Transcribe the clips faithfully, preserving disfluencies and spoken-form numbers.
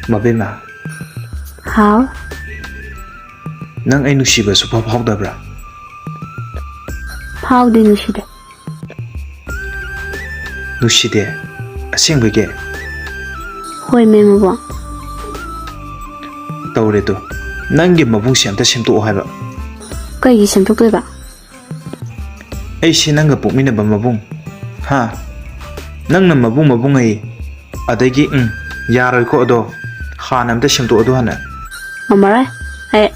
ꯃꯕꯦꯝꯃ, ꯍꯥꯎ꯫ ꯅꯪ ꯑꯩ ꯅꯨꯡꯁꯤꯕ ꯁꯨꯛꯐꯥꯎ ꯐꯥꯎꯗꯕ꯭ꯔꯥ? ꯐꯥꯎꯗꯦ, ꯅꯨꯡꯁꯤꯗꯦ꯫ ꯅꯨꯡꯁꯤꯗꯦ? ꯑꯁꯦꯡꯕꯒꯤ? ꯍꯣꯏ, ꯃꯦꯝ ꯃꯕꯣꯛ꯫ ꯇꯧꯔꯦꯗꯣ, ꯅꯪꯒꯤ ꯃꯕꯨꯡꯁꯦ ꯑꯝꯇ ꯁꯦꯝꯗꯣꯛꯑꯣ ꯍꯥꯏꯕ꯫ ꯀꯩꯒꯤ ꯁꯦꯝꯗꯣꯛꯇꯣꯏꯕ? ꯑꯩꯁꯦ ꯅꯪꯒ ꯄꯣꯛꯃꯤꯟꯅꯕ ꯃꯕꯨꯡ? ꯍꯥ? ꯅꯪꯅ ꯃꯕꯨꯡ ꯃꯕꯨꯡ ꯍꯥꯏꯌꯦ꯫ ꯑꯗꯒꯤ, ꯎꯝ, ꯌꯥꯔꯣꯏꯀꯣ ꯑꯗꯣ꯫ ꯍꯥꯟꯅ ꯑꯝꯇ ꯁꯦꯝꯗꯣꯛꯑꯣ ꯑꯗꯨ ꯍꯥꯟꯅ꯫ ꯉꯝꯃꯔꯣꯏ꯫ ꯑꯩ,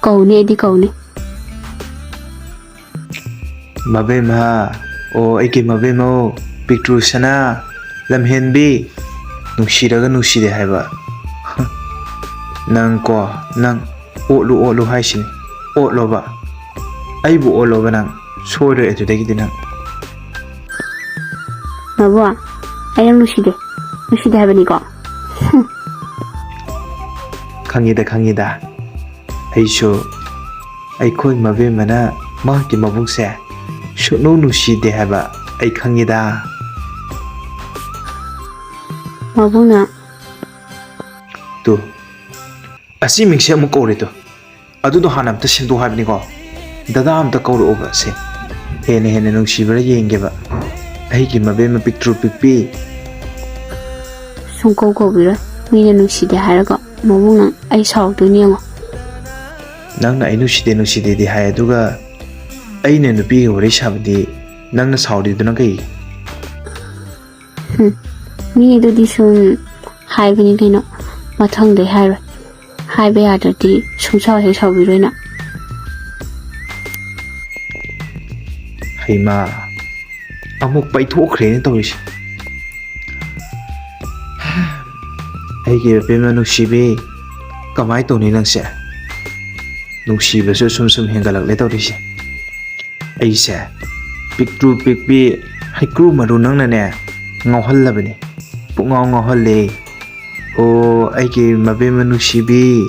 ꯀꯧꯅꯤ, ꯑꯩꯗꯤ ꯀꯧꯅꯤ꯫ ꯃꯕꯦꯝꯃ, ꯑꯣ ꯑꯩꯒꯤ ꯃꯕꯦꯝꯃꯧ, ꯄꯤꯛꯇ꯭ꯔꯨ ꯁꯅꯥ, ꯂꯝꯍꯦꯟꯕꯤ, ꯅꯨꯡꯁꯤꯔꯒ ꯅꯨꯡꯁꯤꯗꯦ ꯍꯥꯏꯕ꯫ ꯅꯪ ꯀꯣ, ꯅꯪ ꯑꯣꯠꯂꯨ ꯑꯣꯠꯂꯨ ꯍꯥꯏꯁꯤꯅꯤ, ꯑꯣꯠꯂꯣꯕ꯫ ꯑꯩꯕꯨ ꯑꯣꯠꯂꯣꯕ ꯅꯪ, ꯁꯣꯏꯔꯣꯏ ꯑꯗꯨꯗꯒꯤꯗꯤ ꯅꯪ꯫ ꯃꯕꯣꯛ, ꯑꯩ ꯅꯪ ꯅꯨꯡꯁꯤꯗꯦ, ꯅꯨꯡꯁꯤꯗꯦ ꯍꯥꯏꯕꯅꯤꯀꯣ꯫ ꯈꯪꯉꯤꯗ, ꯈꯪꯉꯤꯗ꯫ ꯑꯩꯁꯨ ꯑꯩꯈꯣꯏ ꯃꯕꯦꯝꯃꯅ ꯃꯍꯥꯛꯀꯤ ꯃꯕꯨꯡꯁꯦ ꯁꯨꯛꯅꯨꯡ ꯅꯨꯡꯁꯤꯗꯦ ꯍꯥꯏꯕ ꯑꯩ ꯈꯪꯉꯤꯗ꯫ ꯃꯕꯨꯡꯅ꯫ ꯇꯨ, ꯑꯁꯤ ꯃꯤꯡꯁꯦ ꯑꯃꯨꯛ ꯀꯧꯔꯦ ꯇꯨ꯫ ꯑꯗꯨꯗꯣ ꯍꯥꯟꯅ ꯑꯝꯇ ꯁꯦꯝꯗꯣꯛ ꯍꯥꯏꯕꯅꯤꯀꯣ꯫ ꯗꯗꯥ ꯑꯝꯇ ꯀꯧꯔꯛꯑꯣꯕ ꯁꯦ꯫ ꯍꯦꯟꯅ ꯍꯦꯟꯅ ꯅꯨꯡꯁꯤꯕ꯭ꯔꯥ ꯌꯦꯡꯒꯦꯕ꯫ ꯑꯩꯒꯤ ꯃꯕꯦꯝꯃ ꯄꯤꯛꯇ꯭ꯔꯨ ꯄꯤꯛꯄꯤ꯫ ꯁꯨꯡꯀꯧ ꯀꯧꯕꯤꯔꯣꯏ꯫ ꯃꯤꯅ ꯅꯨꯡꯁꯤꯗꯦ ꯍꯥꯏꯔꯒ ꯃꯕꯨꯡ ꯅꯪ ꯑꯩ ꯁꯥꯎꯔꯛꯇꯣꯏꯅꯤ ꯌꯦꯡꯉꯣ꯫ ꯅꯪꯅ ꯑꯩ ꯅꯨꯡꯁꯤꯗꯦ ꯅꯨꯡꯁꯤꯗꯦꯗꯤ ꯍꯥꯏ, ꯑꯗꯨꯒ ꯑꯩꯅ ꯅꯨꯄꯤꯒ ꯋꯥꯔꯤ ꯁꯥꯕꯗꯤ ꯅꯪꯅ ꯁꯥꯎꯔꯤꯗꯨꯅ ꯀꯩꯒꯤ? ꯍꯨꯝ, ꯃꯤ ꯑꯗꯨꯗꯤ ꯁꯨꯝ ꯍꯥꯏꯕꯅꯤ ꯀꯩꯅꯣ, ꯃꯊꯪꯗꯩ ꯍꯥꯏꯔꯣꯏ꯫ ꯍꯥꯏꯕ ꯌꯥꯗ꯭ꯔꯗꯤ ꯁꯨꯡꯁꯥꯎ ꯍꯦꯛ ꯁꯥꯎꯕꯤꯔꯣꯏ ꯅꯪ꯫ ꯍꯩꯃꯥ, ꯑꯃꯨꯛ ꯄꯩꯊꯣꯛꯈ꯭ꯔꯦꯅꯦ ꯇꯧꯔꯤꯁꯦ꯫ ꯑꯩꯒꯤ ꯏꯕꯦꯝꯃ ꯅꯨꯡꯁꯤꯕꯤ, ꯀꯃꯥꯏ ꯇꯧꯅꯤ ꯅꯪꯁꯦ? ꯅꯨꯡꯁꯤꯕꯁꯨ ꯁꯨꯝ ꯁꯨꯝ ꯍꯦꯟꯒꯠꯂꯛꯂꯦ ꯇꯧꯔꯤꯁꯦ꯫ ꯑꯩꯁꯦ ꯄꯤꯛꯇ꯭ꯔꯨ ꯄꯤꯛꯄꯤ ꯍꯩꯀ꯭ꯔꯨ ꯃꯔꯨ ꯅꯪꯅꯅꯦ ꯉꯥꯎꯍꯜꯂꯕꯅꯤ, ꯄꯨꯡꯉꯥꯎ ꯉꯥꯎꯍꯜꯂꯦ꯫ ꯑꯣ ꯑꯩꯒꯤ ꯃꯕꯦꯝꯃ ꯅꯨꯡꯁꯤꯕꯤ,